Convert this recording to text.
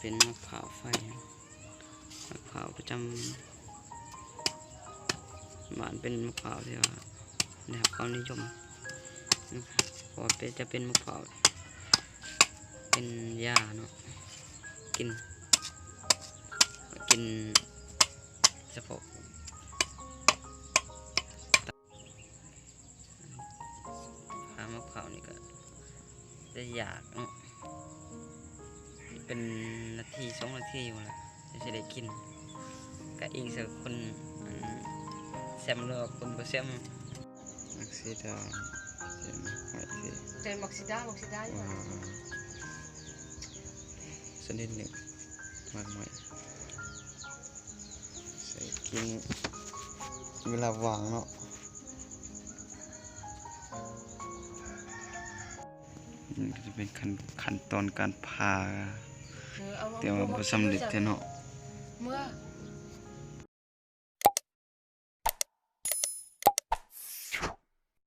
ເປັນໝາກພ້າວໄຟ ໝາກພ້າວປະຈຳບ້ານ ເປັນໝາກພ້າວທີ່ວ່າໄດ້ຮັບຄວາມນິຍົມນະ ເພາະວ່າເປັນ ຈະເປັນໝາກພ້າວ ເປັນຢາເນາະ ກິນ ກິນສະເພາະ ຫາໝາກພ້າວນີ້ກໍຈະຢາກເນາະ ເປັນນາທີສອງນາທີພຸ້ນແຫຼະ ຈັ່ງຊິໄດ້ກິນ ກະອີງໃສ່ຄົນ ອັນ ແຊມ ຫຼືວ່າຄົນບໍ່ແຊມ. ໝາກເສດາ ເປັນໝາກໄມ້ທີ່ ເປັນໝາກເສດາ ໝາກເສດາຢູ່ ວ່າ ຊະນິດໜຶ່ງ ໝາກໄມ້ ໃສ່ກິນເວລາວ່າງເນາະ. ນີ້ກໍຈະເປັນຂັ້ນ ຂັ້ນຕອນການຜ່າ ເອີ ເອົາ ແຕ່ວ່າບໍ່ສຳເລັດເທື່ອເນາະ ເມື່ອ